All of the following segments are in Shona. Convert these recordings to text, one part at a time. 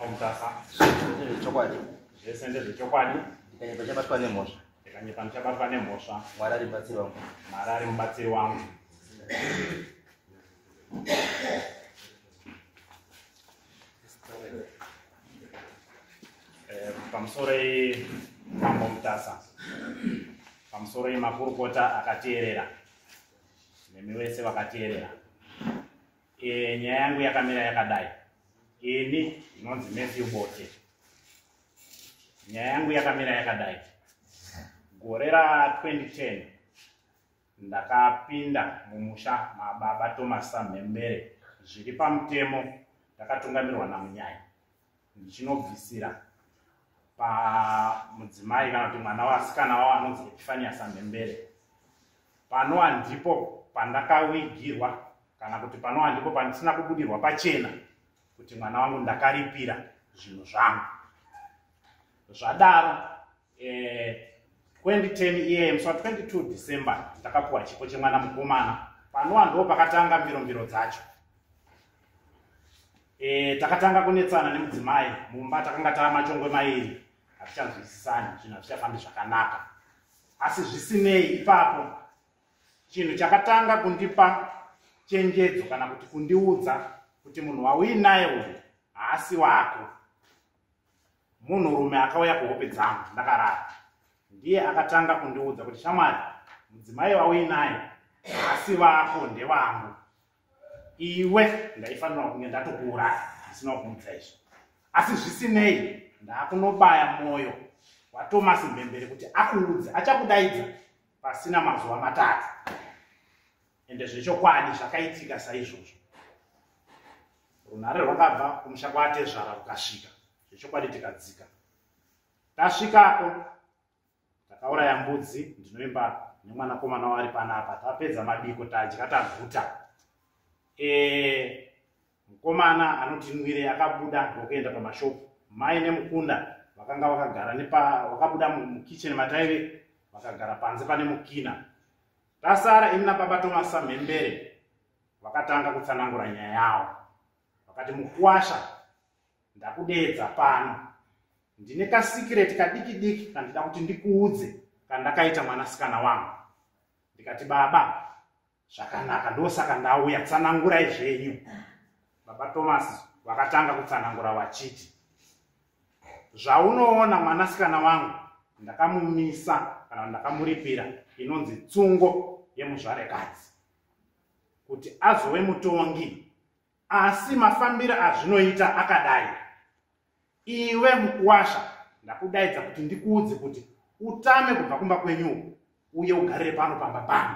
Mutasa. Ndezvechokwadi. Zvese ndezvechokwadi. Ndikanyepa ndichabatwa nemhosva. Ndikanyepa ndichabatwa nemhosva. Mwari ari mubatsiri wangu. Mwari ari mubatsiri wangu. Pamusoro Mambo Mutasa. Pamusoro makurukota akateerera. Nemi wese vakateerera. Nyaya yangu yakamira yakadai. Ini ndinonzi Matthew Bote. Nyaya yangu yakamira yakadai. Gore ra 2010 ndakapinda mumusha mababa Thomas Samhembere zviri pamutemo, ndakatungamirwa naMunyai ndichinobvisira pamudzimai kana kuti mwana wasikana wavo anonzi Epifania Samhembere. Panowa ndipo pandakawigirwa kana kuti panowa ndipo pandisina kubudirwa pachena kuti mwana wangu ndakaripira zvinhu zvangu. Zvadaro 2010 iye musi wa 22 December ndakapuwa chipo chemwana mukomana. Panowa ndo pakatanga mbirombiro dzacho. Takatanga kunetsana nemudzimai mumba, takanga tava machongwe mairi, hatichanzwisisani, zvinhu hazvichafambi zvakanaka. Asi zvisinei ipapo chinhu chakatanga kundipa chenjedzo kana kuti kundiudza kuti munhu wauinaye uyu haasi wako, munhurume akauya kuhope dzangu ndakarara, ndiye akatanga kundiudza kuti shamwari, mudzimai wauinaye haasi vako, ndewangu. Iwe ndaifanira kunge ndatokuuraya ndisina kumuudza izvi. Asi zvisinei ndakunobaya mwoyo waThomas Mhembere kuti akuudze, achakudaidza pasina mazuva matatu. Ende zvechokwadi zvakaitika saizvozvo. Runhare rwakabva kumusha kwaatezvara rukasvika, zvechokwadi tikadzika. Tasvikako takauraya mbudzi, ndinoimba nemwanakomana wari panapa. Tapedza mabiko, tadya taguta. Mukomana anoti nwire akabuda ndokuenda pamashopu. Mai nemukunda vakanga vakagara vakabuda mukitchen mataive, vakagara panze pane mukina. Tasara ini nababa Thomas Samhembere vakatanga kutsanangura nyaya yavo. Vakati mukwasha, ndakudeedza pano, ndine kasikireti kadiki diki kandida kuti ndikuudze kandakaita mwanasikana wangu. Ndikati baba zvakanaka, ndosaka ndauya, tsanangurai zvenyu. Baba Thomas vakatanga kutsanangura vachiti zvaunoona mwanasikana wangu ndakamumisa kana ndakamuripira inonzi tsungo yemuzvarekadzi kuti azove mutongi, asi mafambiro azvinoita akadai. Iwe mukuwasha, ndakudaidza kuti ndikuudze kuti utame kubva kumba kwenyu uye ugarire pano pamba pano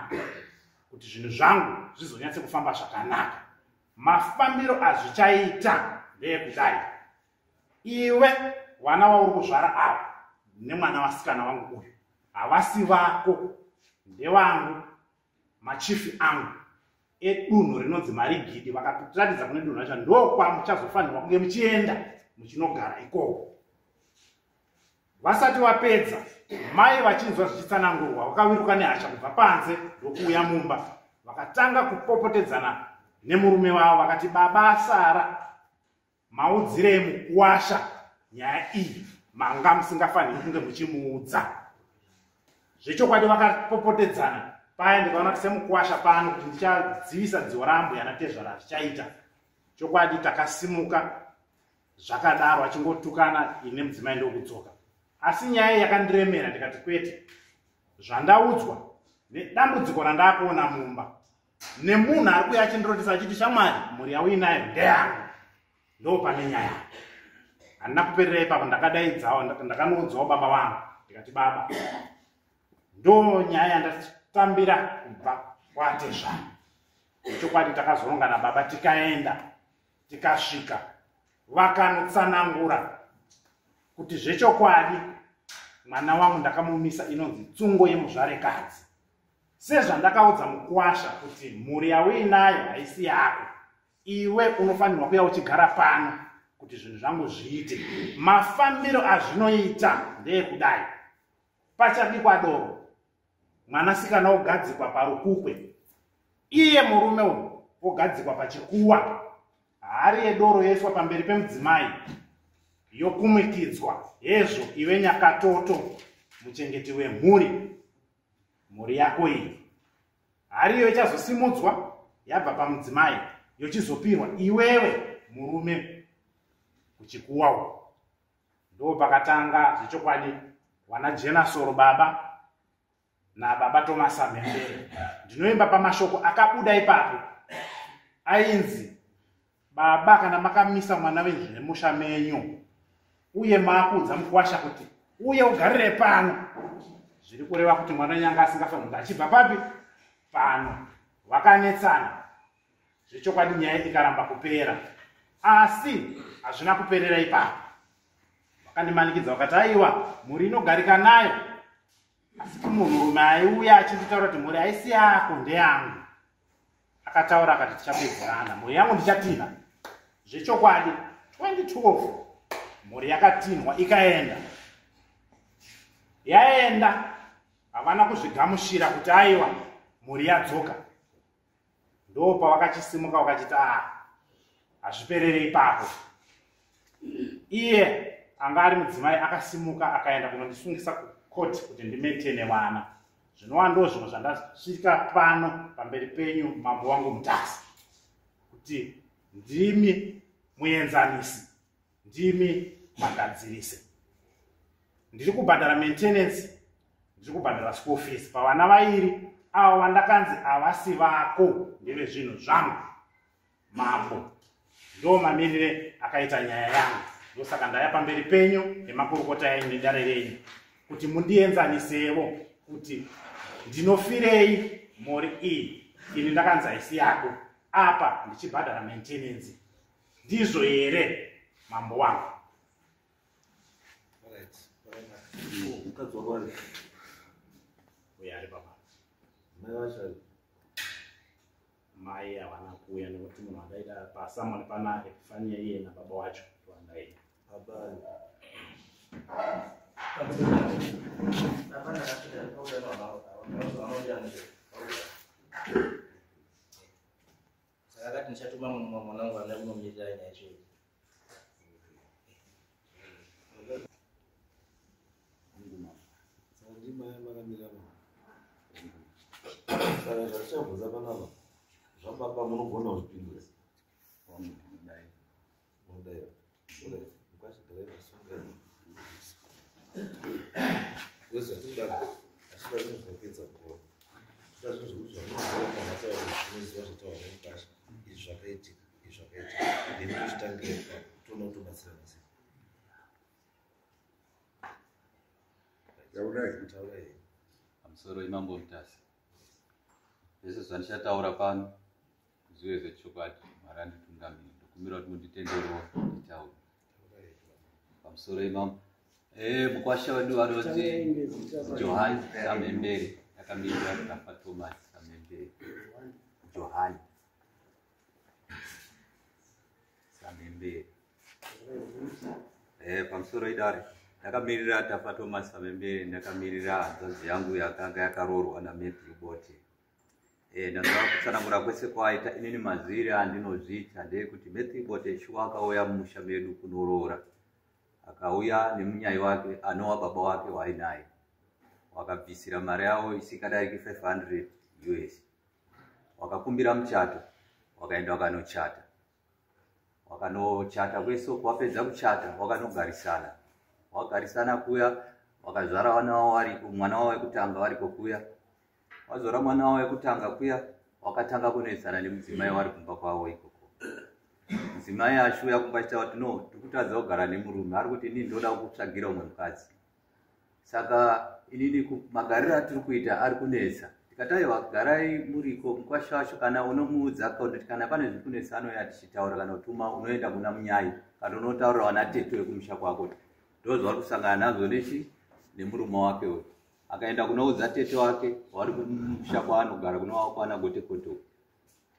kuti zvinhu zvangu zvizonyatse kufamba zvakanaka. Mafambiro azvichaita ndeyekudai. Iwe vana vauri kuzvara ava nemwana wasikana wangu uyu havasi vako, ndevangu, machifi angu edunhu rinonzi Marigidi. Vakatiratidza kune dunhu racho, ndokwamuchazofanirwa kunge muchienda muchinogara ikoko. Vasati vapedza, mai vachinzwa zvichitsanangurwa vakawiruka nehasha kubva panze ndokuuya mumba, vakatanga kupopotedzana nemurume wavo. Vakati baba Sara, maudzirei mukuwasha nyaya iyi, manga musingafaniri kunge muchimuudza. Zvechokwadi vakapopotedzana paya, ndikaona kuti semukuwasha pano kuti ndichadzivisa dziwo rambuya natezvara zvichaita. Chokwadi takasimuka zvakadaro, achingotukana ine mudzimai ndokudzoka. Asi nyaya yakandiremera, ndikati kwete, zvandaudzwa nedambudziko randakuona mumba nemunhu ari kuuya achindirotesa achiti shamwari, mhuri yauinayo ndeyangu, ndo pane nyaya. Handina kuperera ipapo, ndakadaidzawo, ndakanoudzawo baba vangu, ndikati baba, ndo nyaya yandatambira kubva kwatezvara. Chokwadi takazoronga nababa tikaenda, tikasvika vakanotsanangura kuti zvechokwadi mwana wangu ndakamumisa inonzi tsungo yemuzvarekadzi, sezvandakaudza mukuwasha kuti mhuri yauinayo haisi yako, iwe unofanirwa kuya uchigara pano kuti zvinhu zvangu zviite. Mafambiro azvinoita ndeyekudai, pachabikwa doro, mwanasikana ogadzikwa parukukwe, iye murume uyu ogadzikwa pachikuwa, hari yedoro yoiswa pamberi pemudzimai. Yokumikidzwa hezvo iwe Nyakatoto muchengeti wemhuri, mhuri yako iyi. Hari iyo ichazosimudzwa yabva pamudzimai yochizopirwa iwewe murume kuchikuwawo. Ndo pakatanga zvechokwadi wana Jenasoro baba nababa Thomas Mhembere. Ndinoimba pamashoko akabuda ipapo ainzi, baba kana makamisa mwana wenyu nemusha menyu uye makuudza mukuwasha kuti uye ugarire pano, zviri kureva kuti mwana wenyu anga asingafaniri kunge achibva papi pano. Vakanetsana zvechokwadi, nyaya ikaramba kupera, asi hazvina kuperera ipapo. Vakandimanikidza vakati aiwa, mhuri inogarika nayo, asi kumunhurume aiuya achinditaura kuti mhuri haisi yako, ndeyangu. Akataura akati tichapedzerana, mhuri yangu ndichatinha. Zvechokwadi 2012 mhuri yakatinhwa ikaenda. Yaenda havana kuzvigamushira kuti aiwa mhuri yadzoka. Ndo pavakachisimuka vakachiti a hazviperere ipapo. Iye anga ari mudzimai akasimuka akaenda kunondisungisa kukoti kuti ndimaintaine vana, zvinova ndo zvimwe zvandasvika pano pamberi penyu mambo wangu Mutasa, kuti ndimi muenzanisi, ndimi magadzirise. Ndiri kubhadhara maintenance, ndiri kubhadhara school fees pavana vairi avo vandakanzi havasi vako, ndeve zvinhu zvangu. Mambo, ndo mamirire akaita nyaya yangu. Ndosaka ndaya pamberi penyu nemakurukota enyu nedare renyu kuti mundienzanisewo kuti ndinofirei mhuri iyi. Ini ndakanzi haisi yako, apa ndichibhadhara maintenance. Ndizvo here, mambo wangu? Alright, zvakanaka. Mukadzi wako ari? Uyo ari baba. Mai vacho ari? Mai havana kuuya nekuti munhu andaida pasamoni pana Epifania, iye nababa wacho ndoandaida. Baba ari? Baba ndakasvika pauya vanouya mushe. Saka akati ndichatuma mumwe mwana wangu anoda kunomirira nyaya yacho iyi. Saka ndimai makamira mama. Saka zvatichabvunza panapa zvababa munogona kuzvipindura? Wangu, ndinodai. Munodaiwa. Alright, mukachigara masunga. Wezvatinoda, hatinoda zvinhu zvinopedza nguva. Tinoda zvinhu zvekuti zvamunoziva pamataura, zvinoziva zvataura nemukasha. Izvi zvakaitika, izvi zvakaitika. Then tochitangira ipapo, toona kuti tobatsirana sei. Taurai. Taurai. Pamusoro imambo Mutasa, zvese zvandichataura pano zvive zvechokwadi. Mwari anditungamiri. Ndokumbira kuti munditenderewo nditaure. Taurai. Pamusoro imambo, mukwasha wedu vanonzi Johani Samhembere, akamirira Rafa Thomas Samhembere. Johani Samhembere. Pamusoro idare, ndakamirira Tafa Thomas Samhembere, ndakamirira hanzvadzi yangu yakanga yakaroorwa naMatthew Bote. Ndazva kutsanangura kwese kwaaita. Inini mazivire andinozviita ndeyekuti Matthew Bote shuwa akauya mumusha medu kunoroora, akauya nemunyai wake anova baba wake wainaye, wakabvisira mari yavo isikadariki 500 US, wakakumbira muchato, wakaenda wakanochata. Wakanochata kwese uko, wapedza kuchata wakanogarisana. Wagarisana kuya wakazvara vana vavo variko, mwana wavo wekutanga variko kuya. Wazvara mwana wavo wekutanga kuya, wakatanga kunetsana nemudzimai wari kumba kwavo ikoko. Mudzimai achiuya kumba achitaura kuti no, tiri kutadza kugara nemurume, ari kuti inini ndoda kutsvagira umwe mukadzi, saka inini magariro atiri kuita ari kunetsa. Tikati aiwa, garai muriko. Mukwasha wacho kana unomuudza kuti kana pane zviri kunetsa anouya tichitaura, kana kutuma unoenda kuna munyai, kana unotaurira vana tete wekumusha kwako, ndo zvauri kusangana nazvo nechi nemurume wake uyu. Akaenda kunoudza tete wake wari kumusha kwaanogara kunova kwana Gotekoto.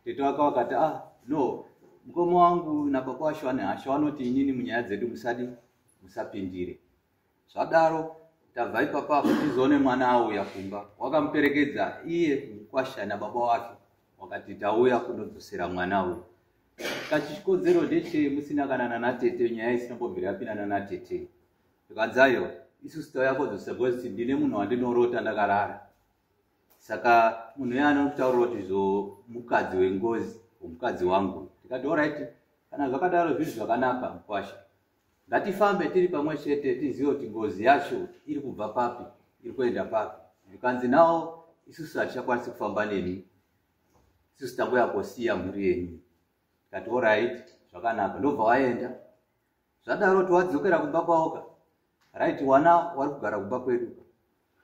Tete wake wakati, ah no, mukoma wangu nababa wacho vane hasha, vanoti inini munyaya dzedu musadi musapindire. Zvadaro tabva ipapapo tizoone mwana auya kumba, wakamuperekedza iye mukwasha nababa wake, wakati tauya kunodzosera mwana uyu. Tikati chikonzero ndechei musina kana nanatete, nyaya isina kumbobvira yapinda nanatete. Zvikanzi aiwa, isusu tauya kodzosa because ndine munhu wandinorota ndakarara. Saka munhu uya anokutaurira kuti zvo mukadzi wengozi womukadzi wangu. Tikati alright, kana zvakadaro zvinhu zvakanaka mukwasha, ngatifambe tiri pamwe chete tizive kuti ngozi yacho iri kubva papi, iri kuenda papi. Zvikanzi nawo isusu hatichakwanisi kufamba nemi, isusu tangoya kosiya mhuri yenyu. Tikati alright, zvakanaka. Ndobva waenda. Zvadaro tiwadzokera kumba kwavoka. Right, wana wari kugara kumba kwedu.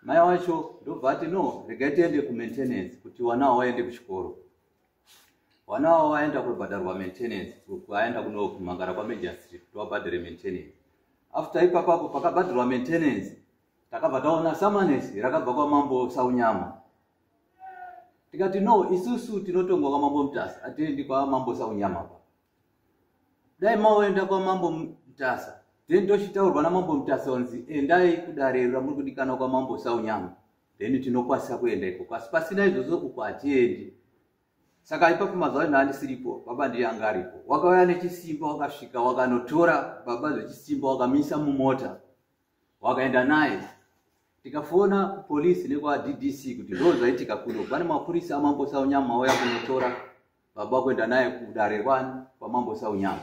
Mai wacho ndobva ati no, regai tiende kumaintenance kuti wana waende kuchikoro. Wana wavo waenda kubhadharwa maintenance, vaenda kunomhangara kwaMajor Street kuti vabhadhare maintenance. After ipapapo pakabhadharwa maintenance, takabva taona samanesi rakabva kwaMambo Saunyama. Tikati no, isusu tinotongwa kwaMambo Mutasa, hatiendi kwaMambo Saunyama pa. Dai maoenda kwaMambo Mutasa, then tochitaurwa naMambo Mutasa kunzi endai kudare ramuri kudikanwa kwaMambo Saunyama, then tinokwanisa kuenda ikoko, asi pasina izvozvo uko hatiendi. Saka ipapo mazuva ano andisiripo, baba ndiye anga aripo. Wakauya nechisimba, wakasvika wakanotora baba zvechisimba, wakamisa mumota, wakaenda naye. Tikafona kupolisi nekwaDDC kuti ndo zvaitika kuno, pane mapurisa aMambo Saunyama auya kunotora baba kuenda naye kudare kwani kwaMambo Saunyama.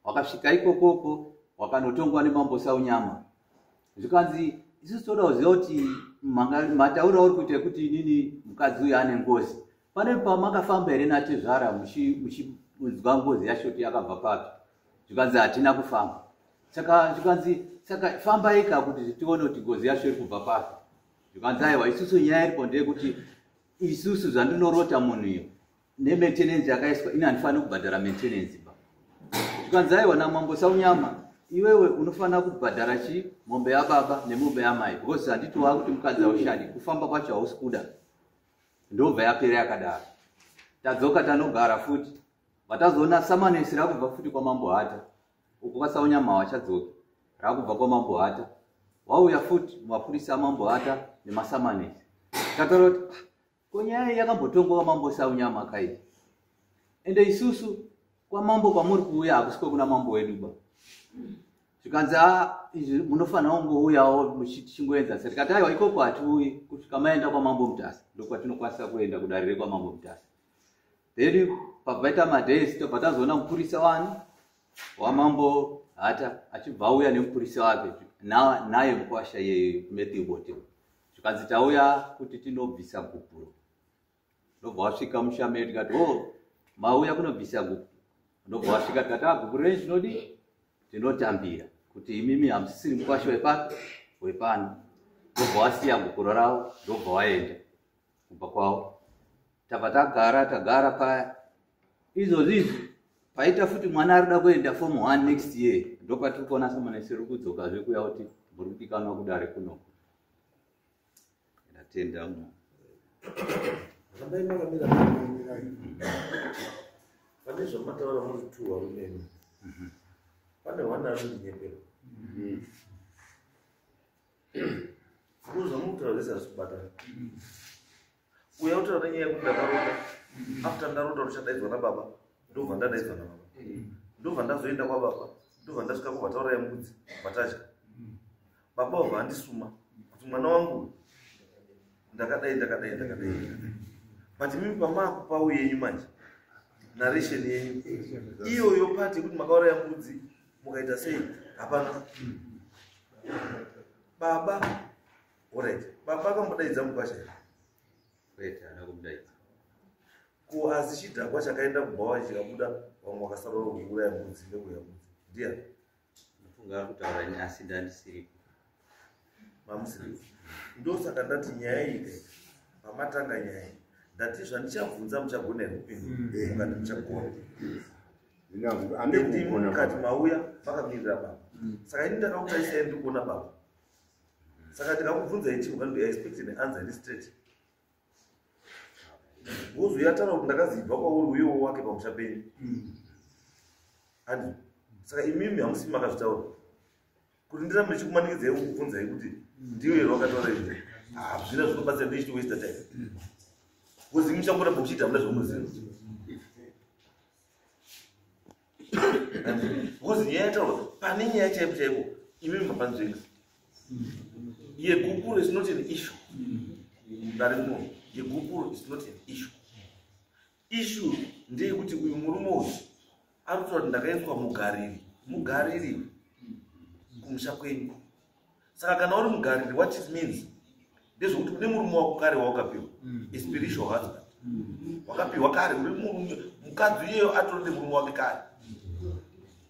Wakasvika ikokoko wakanotongwa neMambo Saunyama. Zvikanzi isusu toda kuziva kuti matauriro auri kuita ekuti inini mukadzi uyu ane ngozi, pane pamakafamba here natezvara muchinzwa ngozi yacho kuti yakabva papi? Zvikanzi hatina kufamba. Saka zvikanzi saka fambaika kuti tione kuti ngozi yacho iri kubva papi. Zvikanzi aiwa, isusu nyaya iripo ndeyekuti isusu zvandinorota munhu iyo nemaintenance yakaiswa ini handifaniri kubhadhara maintenance ba. Zvikanzi aiwa, naMambo Saunyama iwewe unofanira kubhadhara chi mombe yababa nemombe yamai, because handiti wakuti mukadzi haushandi, kufamba kwacho hausi kuda. Ndobva yapera yakadaro. Tadzoka tanogara futi, vatazoona samanesi rakubva futi kwaMambo Hata uko kwaSaunyama wachadzoki, rakubva kwaMambo Hata wauya futi mapurisa aMambo Hata nemasamanesi. Tataura kuti ah, ko nyaya iyi yakambotongwa kwaMambo Saunyama kai, ende isusu kwamambo kwamuri kuuya hakusi kwekuna mambo wedu ba. Zvikanzi a izvi munofanira kungouyawo tichingoenzanisa. Tikati aiwa, ikoko hatiuyi kusvika maenda kwaMambo Mutasa, ndokwatinokwanisa kuenda kudare rekwaMambo Mutasa. Then pabvaita madays tobva tazoona mupurisa wani waMambo Hata achibva auya nemupurisa wake naye mukwasha iyeyo Matthew Bote. Zvikanzi tauya kuti tinobvisa gupuro. Ndobva wasvika musha medu, tikati o mauya kunobvisa gupuro. Ndobva wasvika, tikati a gupuro renyu tinodi tinotambira kuti imimi hamusisiri mukwasha wepapi wepano. Ndobva wasiya gupuro ravo, ndobva waenda kubva kwavo. Tabva tagara tagara paya. Izvozvi izvi paita futi mwana ari kuda kuenda form 1 next year, ndopatiri kuona samanesi riri kudzokazve kuya kuti muri kudikanwa kudare kunoko. Ndatenda mu Rambai makamira. Pane zvamataura muri two varume, pane one anondinyepera because zvamukutaura zvese hazvisi kubatana. Uya utaura nenyaya yekuti ndakarota, after ndarota uchadaidzwa nababa, ndobva ndadaidzwa nababa, ndobva ndazoenda kwababa, ndobva ndasvika kubva tauraya mbudzi vatadya, baba vabva andisuma kuti mwana wangu ndakadai ndakadai ndakadai ndakadai. But mimi pamaakupawo yenyu manje narration yenyu iyoyo part yekuti makauraya mbudzi mukaita sei hapana. Baba, alright, baba akambodaidza mukwasha here? Kwete, haana kumudaidza. Ko asi chidhakwa chakaenda kubhawa chikabuda, vamwe vakasarura kuuraya mbudzi nekuya mbudzi ndiani? Ndafunga ari kutaura ini, asi ndandisiripo. Mamusiri. Ndosaka ndati nyaya iyi kaita pamatanga nyaya iyi, ndati zvandichabvunza muchagona here kupindura? Mukati muchagona. Handikugona. Mukati mauya makamirira baba, saka ini ndakakutarisai ndiri kuona baba, saka ndikakubvunza ichi mukandi expect an answer iri straight. Wozouya taura kuti ndakazibva kwauri uyewo wake pamusha penyu andi. Saka imimi hamusi makazvitaura kuti ndirambe ndichikumanikidzai kukubvunzai kuti ndiyo here wakataura izvi, hazvina zvinobatsira, ndichiti waste time because imi muchangoramba muchiita hamuna zvamunoziva. Because nyaya yataurwa, pane nyaya chaipo chaipo, imi mapanzvenga yegupuro is not an issue. Dare muno, yegupuro is not an issue. Issue ndeyekuti uyu murume uyu ari kutaura kuti ndakaiswa mugariri, mugariri kumusha kwenyu. Saka kana uri mugariri, what it means ndezvekuti une murume wako kare wawakapiwa, a spiritual husband wakapiwa kare. Uri murume, mukadzi iyeyo atori nemurume wake kare.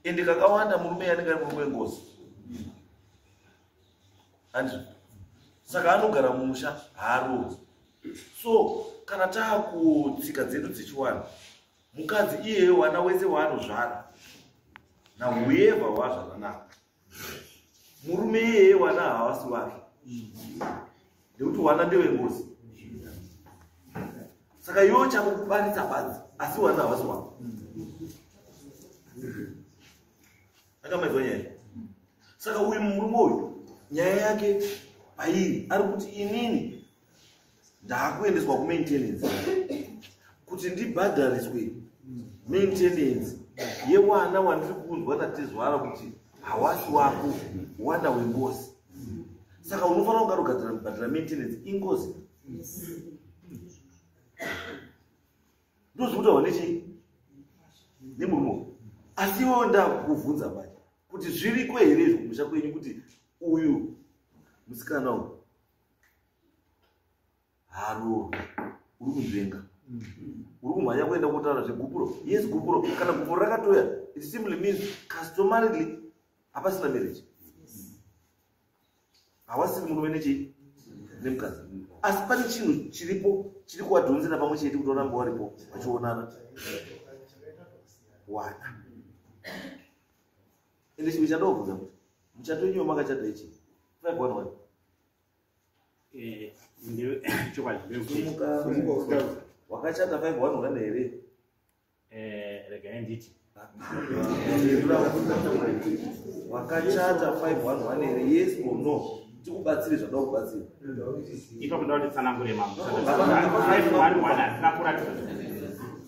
Ende kakawanda murume anenge ari murume wengozi, handizvo? Saka anogara mumusha, haarovi. So kana taakutsika dzedu dzechiwana, mukadzi iyeyo wana wese waanozvara nauyevha waazvara navo, murume iyeye wana havasi wake, nekuti wana ndewengozi. Saka iwo chako kubaritsa badzi, asi wana havasi wako. Akamaizwa nyaya? Saka uyu murume uyu, nyaya yake pairi, ari kuti inini ndaakuendeswa kumaintenance kuti ndibhadhariswe maintenance yewana wandiri kuunzwa natezvara kuti hawasi wako, wana wengozi. Saka unofanira kunga rogadzira kubhadhara maintenance ingozi. Ndozvekutaurwa nechii nemurume uyu. Asi iwewo ndakukubvunza manje kuti zviriko here izvo kumusha kwenyu, kuti uyu musikana uyu haroorwi, uri kunzvenga, uri kumhanya kuenda kotaura zvegupuro? Yes, gupuro, kana gupuro rakatoya, it simply means customarily hapasina marriage, hawasiri murume nechii nemukadzi. Asi pane chinhu chiripo chiri kuvadhonzera pamwe chete kuti varambe varipo vachionana, wana. Ende chimwe chandobvunza kuti muchato wenyu makachata ichi 511? Chokwadi. Sumuka. Wakachata 511 here? Regai nditi. Wakachata 511 here, yes or no? Tikubatsire zvada kubatsira. Ipapo ndoda kuti tsanangure, mambo. 511 hatina kuratidza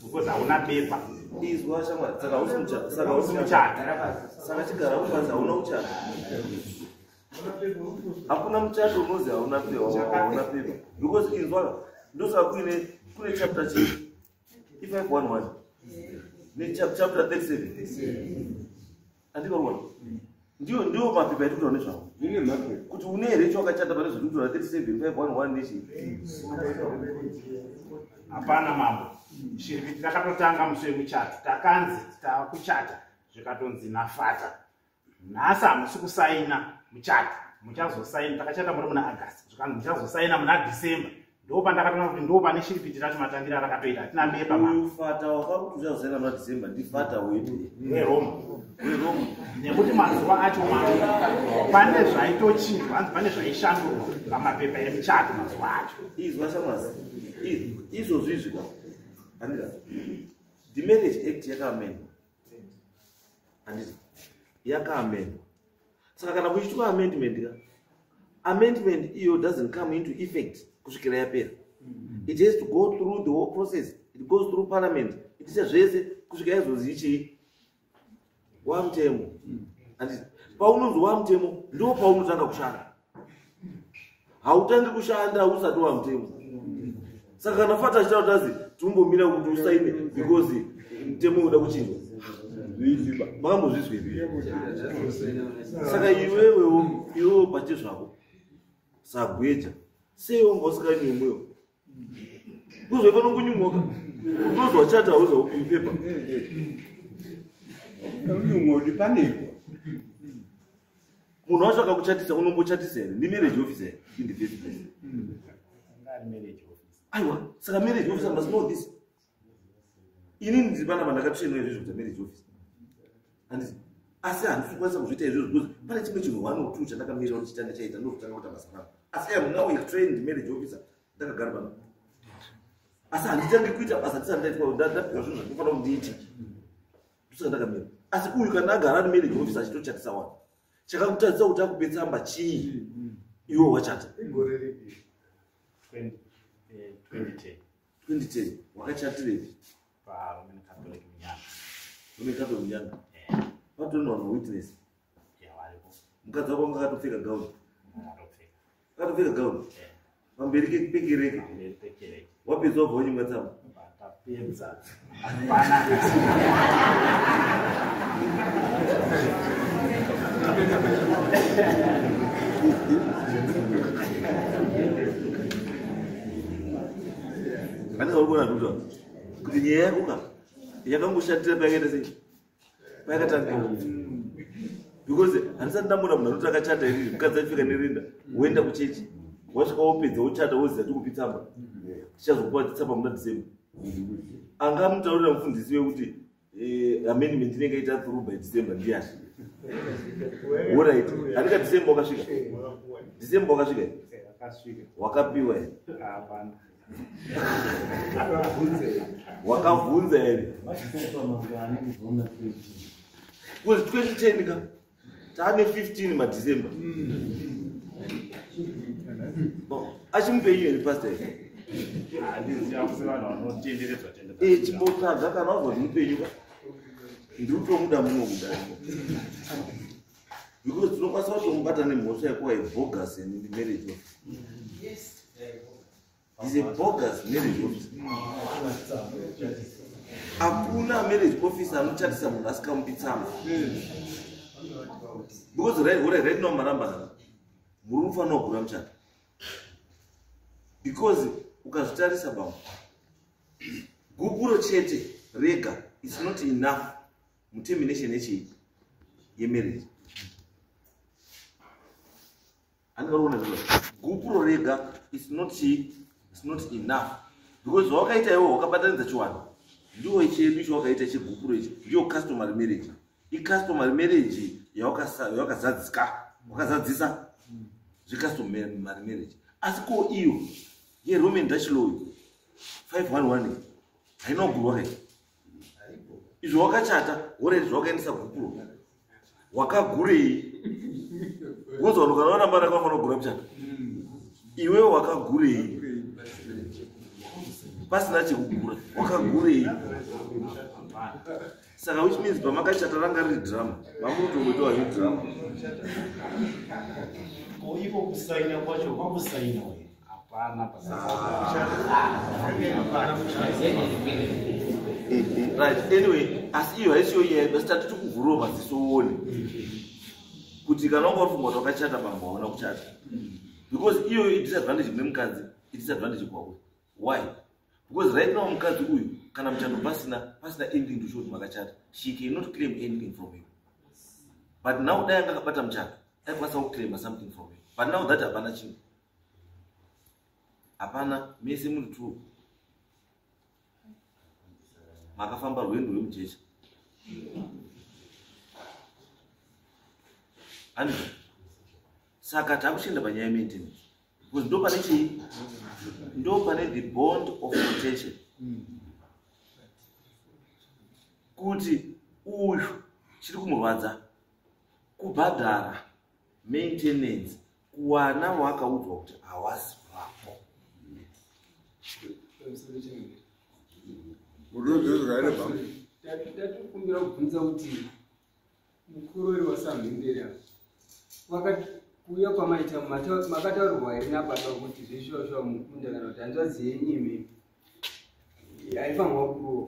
because hauna bepa. Izwa shamwari, saka hausi muchato, saka hausi muchato. Saka chigara upanzi hauna kuchata. Hakuna muchato unozi hauna pepa, hauna pepa, because inzwa, ndosaka kune chapter chi i511 nechapter 37, andikaona ndiyo mapepa etikutaura nezvavo. Zvine mapepa. Kuti une here chawakachata pane zvekutora 37, 511 nechi? Hapana, mambo. Shiripiti takatotanga musi wemuchato. Takanzi takuchata, zvikatonzi nafata, nhasi hamusi kusaina muchato, muchazosaina. Takachata muri muna August, zvikanzi muchazosaina muna December. Ndo pandakatoona kuti ndo pane shiripiti racho. Matangiro arakatoita, hatina bepa, mambo. Uyu fata wakakuti uchazosaina muna December ndifata wepi? Weroma. Weroma. Nekuti mazuva acho, mambo, pane zvaitochinjwa, hanzi pane zvaishandurwa pamapepa emuchato mazuva acho. Izwa shamwari, izvozvo izvi ka, handika the Marriage Act yakaamendwa, handiti? Yakaamendwa. Saka kana kuchiitwa amendment ka, amendment iyo doesn't come into effect kusvikira yapera. It has to go through the whole process. It goes through parliament, iticha zvese kusvika yazozi ichii, wamutemo, handiti? Paunonzi wamutemo, ndo paunotanga kushanda. Hautangi kushanda usati wamutemo. Saka kana fata achitaura kuti azi timbomira kuti usaine because mutemo uda kuchinjwa, makambozvizwa? Saka iwewewo, iwewo pachezvako sagweja, sei wanga usikanyumwewo? Kuzoifana kunyumwoka, unozwa chata, hauza upiwi pepa. Unyumwa panekwa. Munhu wacho akakuchatisa, unombochatisa here? Ni marriage officer here in the first place? Ari marriage officer. Aiwa, saka marriage officer must know this. Inini ndiri panapa, ndakatrainwa izvozvo kuita marriage officer, handiti? Asi handisi kukwanisa kuzviita izvozvo because pane chimwe chinhu one or two chandakamirira kuti chitanga chaita, ndokutanga kuita basa rangu. Asi I am now a trained marriage officer, ndakagara panapa, asi handitangi kuita basa ndisati ndaitwa, ndapiwa zvinhu zvandinofanira kuti ndiite. Ndosaka ndakamira. Asi uyu kana agara ari marriage officer achitochatisa wani, chakakutadzisa kuti akupe tsamba chii iwe wachata? Igore ripi? 2010. 2010. Wakachatirepi? PaRoman Catholic Munyanga. Roman Catholic Munyanga. Patori vanhu witness. Mukadzi wako anga akatopfeka gauni. Akatopfeka gauni. Pamberi pekereke. Wapedza wabva wanyimwa tsamba. Tapedza. Anenge uri kuona zvikuta kuti nyaya yako ka yakangoshatira payakaita sei payakatangira, because handisati ndamboona munhu anoti akachata iriri mukadzi achipfeka nerinda, woenda kuchechi, wasvika wopedza wochata, woziva tikupi tsamba, tichazokupa tsamba muna December. Anga mutaurira mufundisi wekuti amendment inenge ita through by December ndiyani? Alright, andika December wakasvika, December wakasvika, wakapiwa here? Wakabvunza here? Because 2010 ka taane 15 maDecember. Achimupenyu here pastor? Chimbotsvaga kana wabva kuti mupenyu ka, ndiri kutomuda muno kudariko, because tinokwanisa kutomubata nemhosva yekuva ibogus marriage office. Is a bogus marriage officer. Hakuna marriage officer anochatisa munhu asikamupi tsamba, because right now marambana, muri kufanira kugura muchato, because ukazvitarisa bambo, gupuro chete rega is not enough mutermination yechii yemarriage. Andikaona zviro, gupuro rega is not chii, is not enough, because zvawakaita iwo wakabatanidza chiwano, ndiwo chedu chawakaita chegupuro ichi, ndiyo customary marriage. Icustomary marriage yawakazadzika, wakazadzisa zvecustomary marriage. Asi ko iyo yeRoman Dutch law 511 haina kugurwa kai? Izvo wakachata already, zvawakaendesa gupuro, wakagurei? Because vanhu kana varamba rakafanira kugura muchato, iwe wakagurei pasina chekugura? Wakagurei? Saka which means pamakachata ranga riri drama, mamurutongoitawa zvedrama. Ko iko kusaina kwacho kwakusainwa here? Hapana. Right, anyway, asi iyo haisiyo nyaya, basi tati tikuvhurawo maziso uone kuti kana wanga uri kuti wakachata, bambo, hauna kuchata, because iyoyo idisadvantage kune mukadzi, idisadvantage kwako. Why? Because right now mukadzi uyu, kana muchato pasina anything to show kuti makachata, she cannot claim anything from you. But now dai anga akabata muchato, aikwanisa kuclaima something from you. But now that hapana chinhu, hapana, mese muri two makafamba rwendo rwemujecha, handizvo? Saka takuchienda panyaya yemaintenance, because ndo pane chii, ndo pane the bond of contention, kuti uyu chiri kumurwadza kubhadhara maintenance kuwana waakaudzwa kuti hawasi wako. Tatokumbira kubvunza kuti mukurori wasamhemberi wakati kuuya kwamaita, makataurirwa here nababa kuti zveshuwa mukunda kana kuti hanzvadzi yenyu imi haifanirwa kurowa?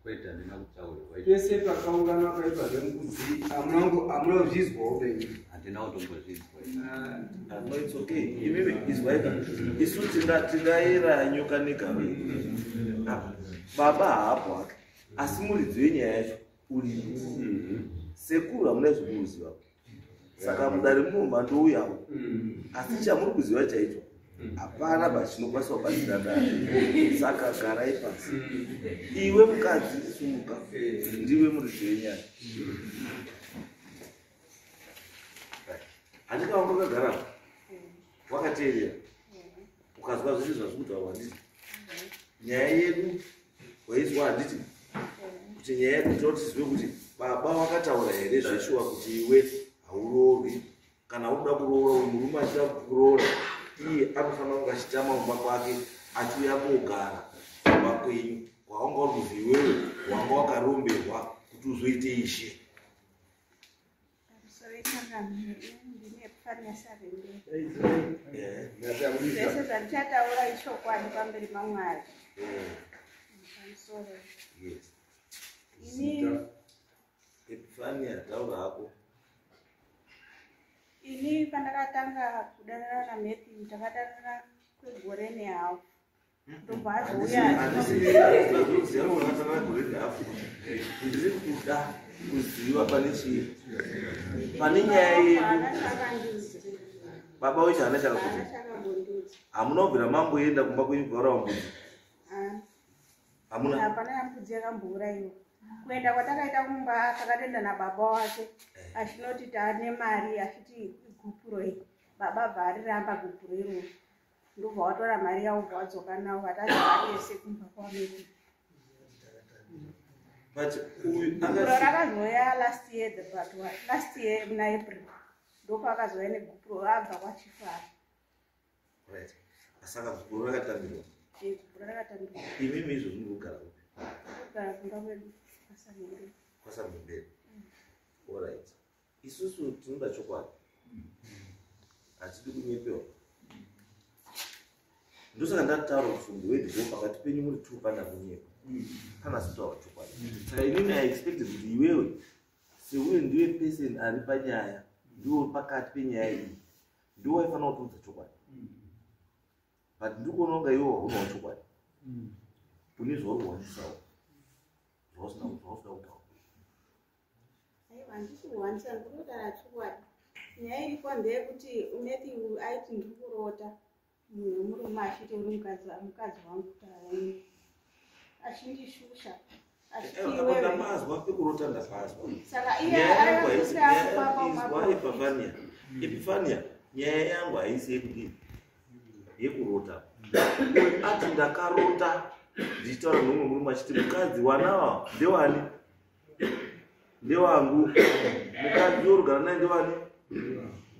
Kwete, handina kutaurirwa. Pese pakaunganwa paipa zvemukudzi, hamuna kuzvizwawo penyu? Handina kutombozvinzwa. Ah, no, it's okay. Imimi izwaika, isu tingayera nyoka negave. Ah, baba haapo hake, asi muridzi wenyaya yacho uripo. Sekuru hamuna zvekuruziva, saka mudare muno mandouyawo, asi chamuri kuziva chaicho hapana pachinokwanisa kubatsira dare. Saka garai pasi. Iwe mukadzi, sumuka, ndiwe muridzi wenyaya. Handika wanga wakagara wakateerera, ukazwa zvese zvazvi kutaurwa, handiti? Nyaya yedu waizwa, handiti? Kuti nyaya yedu tinoti tizive kuti baba wakataura here zveshuwa kuti iwe hauroorwi? Kana unoda kuroora, uyu murume achida kuroora, iye anofanira kunge achitama kumba kwake achiuya kogara kumba kwenyu, kwawanga uri kuzi iwewe wanga wakaromberwa kuti uzoite ishe. Ndine Epifania Sarembere. Zvese zvandichataura ichokwadi pamberi paMwari. Pamusoro. Yes. Ini Epifania, taura hako. Ini pandakatanga kudanana naMatthew, takadanana kwegore nehafu. Ndobva azouya. Handisi wakatanga gore nehafu. Ndiri kuda kuziva pane chii, pane nyaya yedu. Haana chakandiudza. Baba wecho haana chakakuti? Haana chakambondiudza. Hamuna kubvira mamboenda kumba kwenyu kugaura mbudzi? Haana. Hamuna? Hapana mbudzi yakambourayiwa. Kuenda kwatakaita kumba, takatoenda nababa wake achinoti taane mari, achiti igupuro iyi. Baba bva ariramba gupuro iroro, ndobva watora mari yavo, bva wadzoka navo, vatadzoka tese kumba kwaMatthew. But uyu Gupuro akasi rakazouya last year, the but last year muna April, ndopakazouya negupuro abva kwachifara. Right, saka gupuro rakatambirwa? Gupuro rakatambirwa. Imimi izvozvi muri kugara kupi? Kugara kumba kwedu kwaSamhembere. KwaSamhembere. Alright, isusu tinoda chokwadi, hatidi kunyepewa. Ndosaka ndataura kuti from the word go pakati penyu muri two pana kunyepa, pana sitaura chokwadi. Saka inini I expected kuti iwewe seuye ndiwe person ari panyaya, ndiwe pakati penyaya iyi, ndiwe waifanira kutiudza chokwadi. But ndikuona kunga iwe haunawo chokwadi, une zvauri kuwanisawo zvausina zvausida kutaura. Aiwa, handisi kuwanisa, ndiri kutaura chokwadi. Nyaya iripo ndeyekuti Matthew aiti ndiri kurota munhu wemurume achiti uri mukadzi wangu, kutaura achindishusha, achiti iwewe. Ndapazwa pekurota, ndapazwa. Saka iye Nyaya yangu haisi akazosvika. izwa, Epifania, Epifania, nyaya yangu haisi yekudii, yekurota. Ati ndakarota ndichitaura nomumwe murume achiti mukadzi wanawa ndewani, ndewangu. Mukadzi worugara naye ndewani,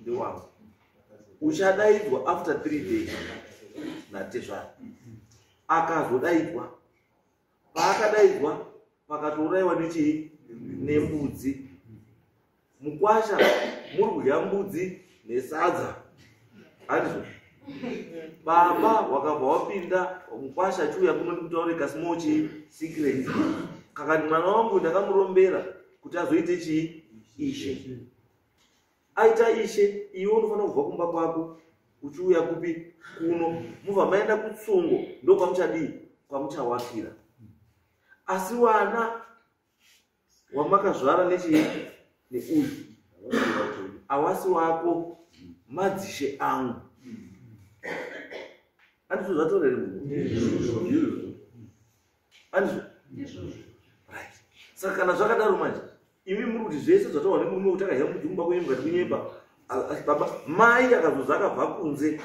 ndewangu. Uchadaidzwa after 3 days natezvara. Akazodaidzwa. Paakadaidzwa pakatourayiwa nechii, nembudzi. Mukwasha muri kudya mbudzi nesadza, handizvo? Baba wakabva wapinda, mukwasha achiuya kuno ndikutaure kasmall chii, secret. Kakati mwana wangu ndakamurombera kuti azoite chii, ishe. Aita ishe, iwe unofanira kubva kumba kwako uchiuya kupi, kuno. Mubva maenda kutsungo, ndokwamuchadii, kwamuchawakira. Asi wana wamakazvara nechii, neuyu, awasi wako, madzishe angu. Handizvo zvataura here munhu? Handizvo? Right, saka kana zvakadaro manje, imi muri kuti zvese zvataurwa nemurume kuti akadya mbudzi kumba kwenyu mukati kunyepa. Asi baba, mai akazoza akabva kunze,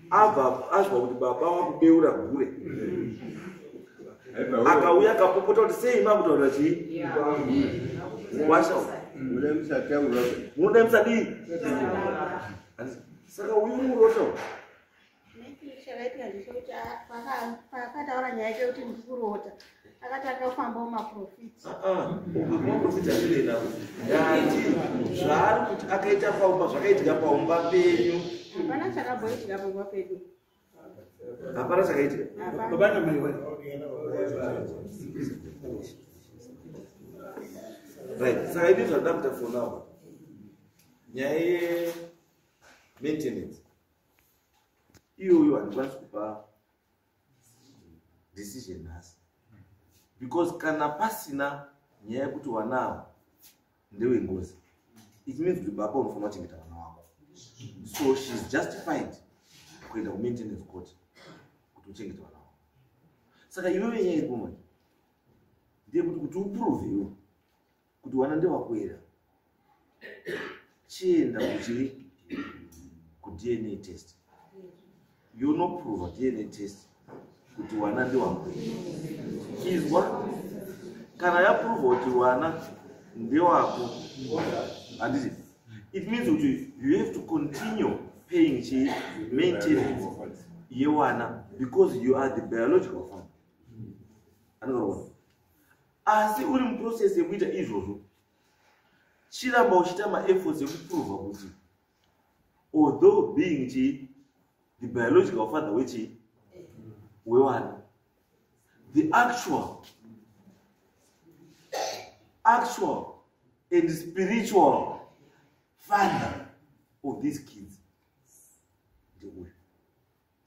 abva azwa kuti baba wakubeura gure, akauya akapopota kuti sei makutaura chii, mukwasha munoda musadii. Saka uyu murota. Chakaitika ndechekuti paakataura nyaya yake kuti ndiri kurota, akatanga kufamba mumaprofiti. Maprofiti azvirei navo? Ndati zvaari kuti akaita paumba, zvakaitika paumba penyu. Hapana chakamboitika pamba pedu. Hapana chakaitika? Hapana. Baba namai wani. Right, saka ini zvandoda kuita for now, nyaya yemaintenance iyoyo handikwanisi kupa decision nhasi, because kana pasina nyaya yekuti wanawo ndewengozi, it means kuti baba unofanira kuchengeta vana wako. So she's justified kuenda kumaintenance court kuti uchengete vana wako. Saka iwewe nyaya iripo manje ndeyekuti kuti uprove iwe kuti wana ndewakwera, chienda kuchii, kuDNA test. Yonoprova DNA test kuti wana ndewakwera. Izwa, kana yaprova kuti wana ndewako, handiti it means kuti you have to continue paying chii, maintenance yewana, because you are the biological father. Anongaona, asi uri muprocess yekuita izvozvo. Chiramba uchiita maefforts ekuprova kuti although being chii, the biological father wechii, wevana, the actual and spiritual father of these kids ndeuyu.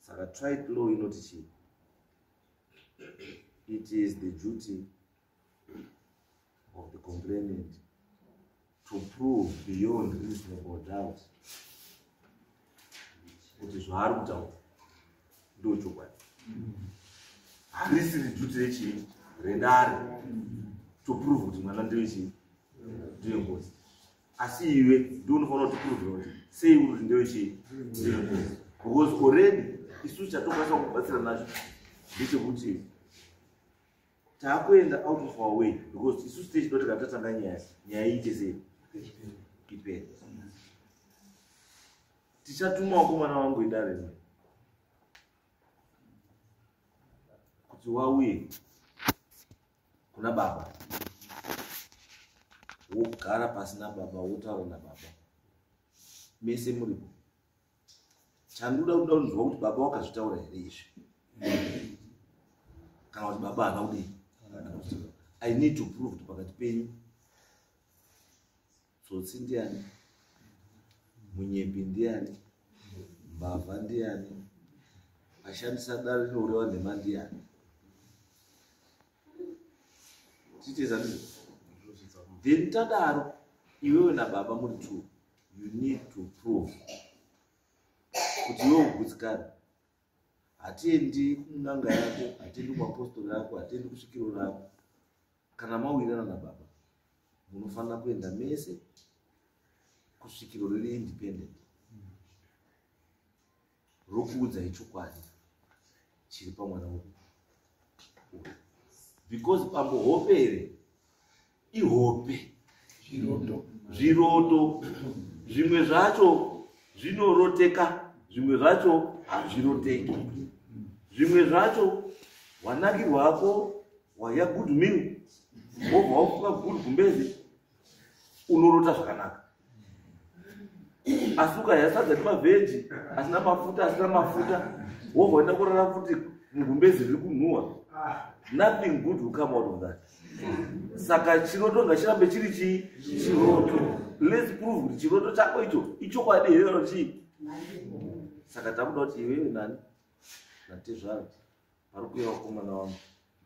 Saka trite law inoti chii? It is the duty of the complainant to prove beyond reasonable doubt kuti zvaari kutaura ndo chokwadi. Harisiri duty rechii, redare to prove kuti mwana ndewechii, ndewengozi. Asi iwe ndiwe unofanira kutipruvira kuti sei uri kuti ndewechii, ndewengozi, because already isusu chatokwanisa kubatsira nacho ndechekuti taakuenda out of our way, because isusu techida kuti kana tatanga nyaya, nyaya iite sei, ipere. Tichatuma vakomana vangu idare rimwe kuti wauye kuna baba, wogara pasi nababa, wotaura nababa mese muripo. Chandoda kuda kunzwa kuti baba wakazvitaura here izvi, kana kuti baba haana kudii. I need to prove kuti pakati penyu tsotsi ndiani, munyepi ndiani, mbavha ndiani, ashandisa dare rinoreva nhema ndiani. Tiiteza ndizvo. Then tadaro, iwewe nababa muri two, you need to prove kuti iwewe ugutsikana. Hatiendi kun'anga yako, hatiendi kumapostori ako, hatiendi kusvikiro rako. Kana mawirirana nababa, munofanira kuenda mese kusvikiro riri independent rokuudzai chokwadi chiri pamwana uyu, because pambo hope here ihope, zviroto. Zvimwe zvacho zvinoroteka, zvimwe zvacho hazviroteki. Zvimwe zvacho wanakirwako, wadya good meal, wobva wafuka good gumbezi, unorota zvakanaka. Asi ukadya sadza nemavheji asina mafuta, asina mafuta, wobva waenda kurara futi mugumbezi riri kunhuhwa, nothing good will come out of that. Saka chiroto ngachirambe chiri chii, chiroto. Let's prove kuti chiroto chako icho ichokwadi here kana chii. Saka takuda kuti iwewe nani natezvaro pari kuuya vakomana vangu,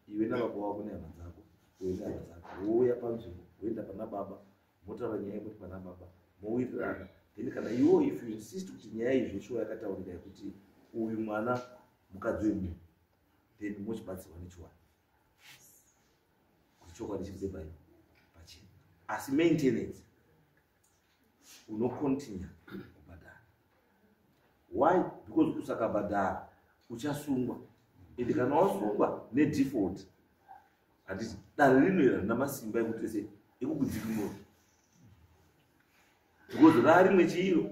iwe nababa wako nehama dzako, iwe nehama dzako, wouya panzvimbo, woenda pana baba, motaura nyaya yekuti pana baba mowirirana. Then kana iwo if you insist kuti nyaya iyi zveshuwa yakataurika yekuti uyu mwana mukadzi wemunhu, then mochibatsirwa nechiwani kuti chokwadi chibude pai pachena. Asi maintenance unocontinue kubhadhara. Why? Because usakabhadhara uchasungwa, ende kana wasungwa nedefault, handiti dare rino harina masimba ekuti se ekukudzikinura, because rarimwe chiiro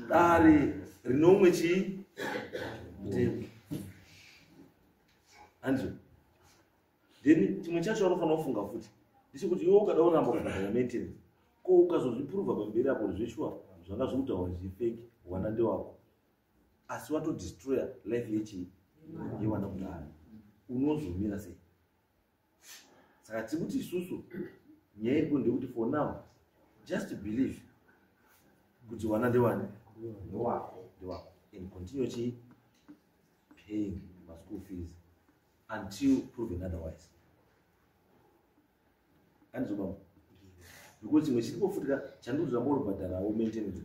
dare rinomwe chii mutemo, handizvo? Then chimwe chacho vanofanira kufunga futi ndechekuti iwe ukada kuramba kubhadhara maintenance, ko ukazozviprova pamberi apo kuti zveshuwa zvanga zvekutaura zvifake, wana ndewako, asi watodestroya life yechii, yewana kudaro, unozomira sei? Saka tikuti isusu nyaya iripo ndeyekuti for now just believe kuti wana ndewani, ndewako, ndewako, and continue chii, paying maschool fees until proven otherwise. Andizvo baba? Because chimwe chiripo futi ka, chandikuti ramba uribhadharawo maintenance,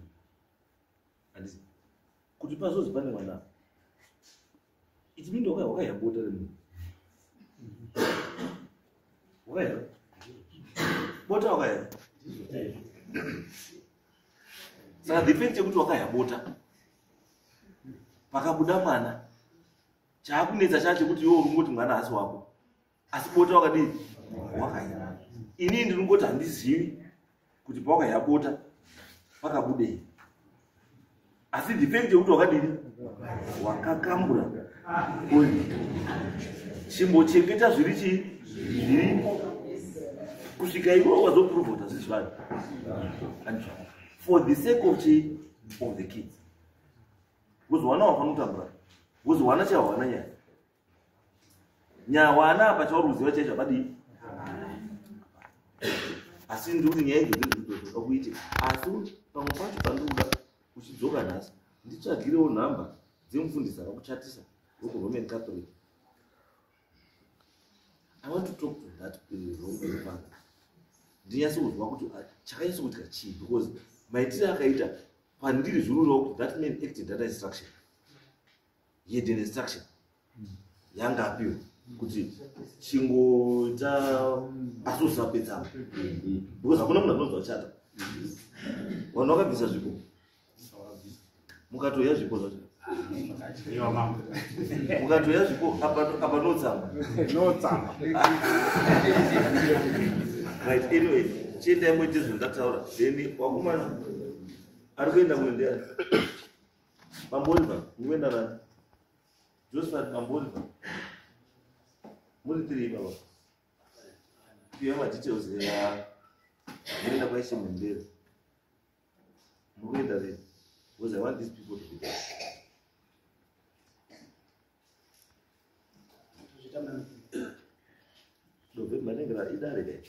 handisi kuti pazozi pane mwana, it mean wakaiya bota remunhu, wakaiya bota, wakaiya. Saka the fact yekuti wakaiya bota pakabuda mwana, chaakunetsa chacho chekuti iwe uri kungoti mwana haasi wako, asi bota wakadii, wakaiya. Inini ndiri kungoti handizivi kuti pawakaiya bota pakabudei, asi the fact yekuti wakadini, wakakambura uyu, chimbochengeta zviri chii, zviripo. Kusvika iwe wazoprova kuti hazvisi zvanhu. For the sake of chi of the kids. Because wana wafanira kutambura. Because wana chaiwo hawana nyaya. Nyaya wana apa chauri kuziva chaicho hapadii. Asi ndikuti nyaya idzodzo dzoda kuitika. Asi pamwe pacho pandikuda uchidzoka nhasi nditsvagirewo nhamba dzemufundisi akakuchatisa wekuRoman Catholic. I want to talk to that Roman father. Ndinyatse kuzwa kuti chakanyatsa kuitika chii, because maitiro akaita pandiri zvirurawo kuti that man acted that instruction. He had an instruction yanga apiwa kuti chingoita asi usapedzana, because hakuna munhu anonzi wachata. Vanhu vakabvisa zvipo, mukatoya zvipo zvacho, Iwa mambo. mukatoya zvipo apa notsamba. Notsamba. Right, anyway, chiendai muite zvandataura. Then wakomana ari kuenda kuno ndiani? Bambo Oliver, mukuenda nani? Josephat, Bambo Oliver. Muri tiri baba. Piwa madetails ya munoenda kwaishe Mhembere. Muri kuenda rini? Because I want these people to be there. November rinenge idare dai.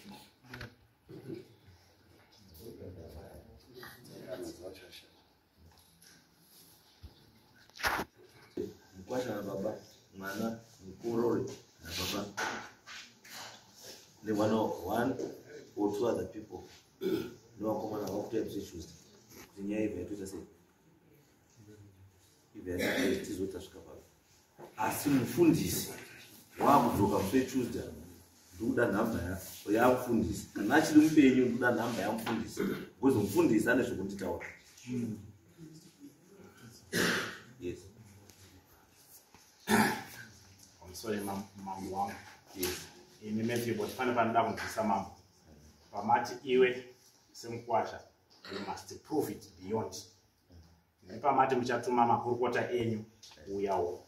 Mukwasha nababa, mwana mukorore nababa neone one or two other people nevakomana vakutoya musi Tuesday kuti nyaya ibva yatoita sei, ibva yatoita tizoti tasvika pano. Asi mufundisi wakudzoka musi weTuesday, ndikuda nhamba yamufundisi. Kana achiri mupenyu, ndikuda nhamba yamufundisi, because mufundisi ane zvekunditaura. Yes. Pamusoro mambo wangu. Yes. Ini Matthew, but pane panoda kunzwisa mambo. Pamati iwe semukwasha, you must prove it beyond. Nepamati muchatuma makurukota enyu kuuyawo.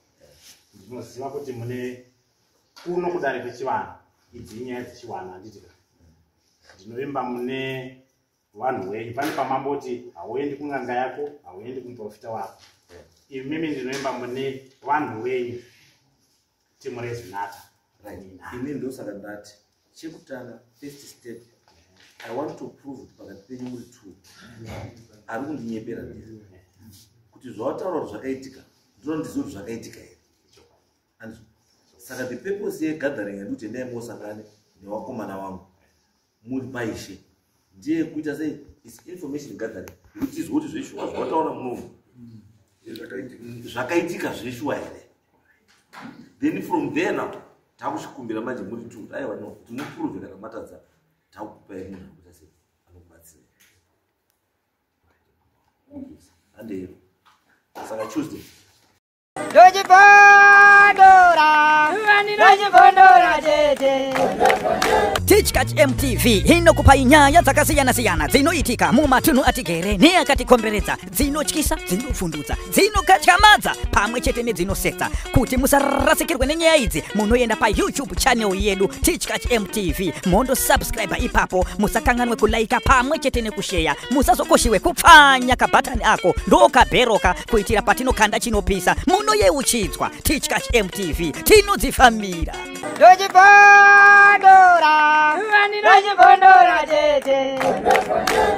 Ndinoziva kuti mune kuno kudare kwechivanhu, idzi inyaya dzechivanhu, handiti ka? Ndinovimba mune vanhu wenyu. Pane pamamboti hauendi kun'anga yako, hauendi kumuprofita wako. Imimi ndinovimba mune vanhu wenyu, timu reZinata. Right. Ini ndosaka ndati chekutanga, first step, I want to prove kuti pakati penyu muri two ari kundinyepera ndiri kuti zvawataura kuti zvakaitika, ndinoda ndizive kuti zvakaitika here. Andizvo? Saka the purpose yegathering yandikuti endai mosangane newakomana wangu muri paishe ndiye kuita sei is information gathering, yekuti tizwe kuti zveshuwa zvawataura munomu zvakaitika zveshuwa here. Then from there now takuchikumbira manje muri two, aiwa no, kuti muprove kana matadza, takukupai munhu anokuita sei, anokubatsirai. Handei, saka Tuesday. Ndochibondora, ndochibondora chete. Tichkach MTV inokupai nyaya dzakasiyana-siyana dzinoitika mumatunhu atigere neakatikomberedza, dzinotyisa, dzinovhundutsa, dzinokatyamadza pamwe chete nedzinosetsa. Kuti musarasikirwe nenyaya idzi, munoenda paYouTube channel yedu Tichkach MTV, mondosubscribe ipapo. Musakanganwe kulaika pamwe chete nekusheya. Musazokoshiwe kupfanya kabhatani ako ndokabheroka, kuitira patinokanda chinopisa munoyeuchidzwa. Tichkach MTV, tinodzifambira. Ndochibondora, ndochibondora chete.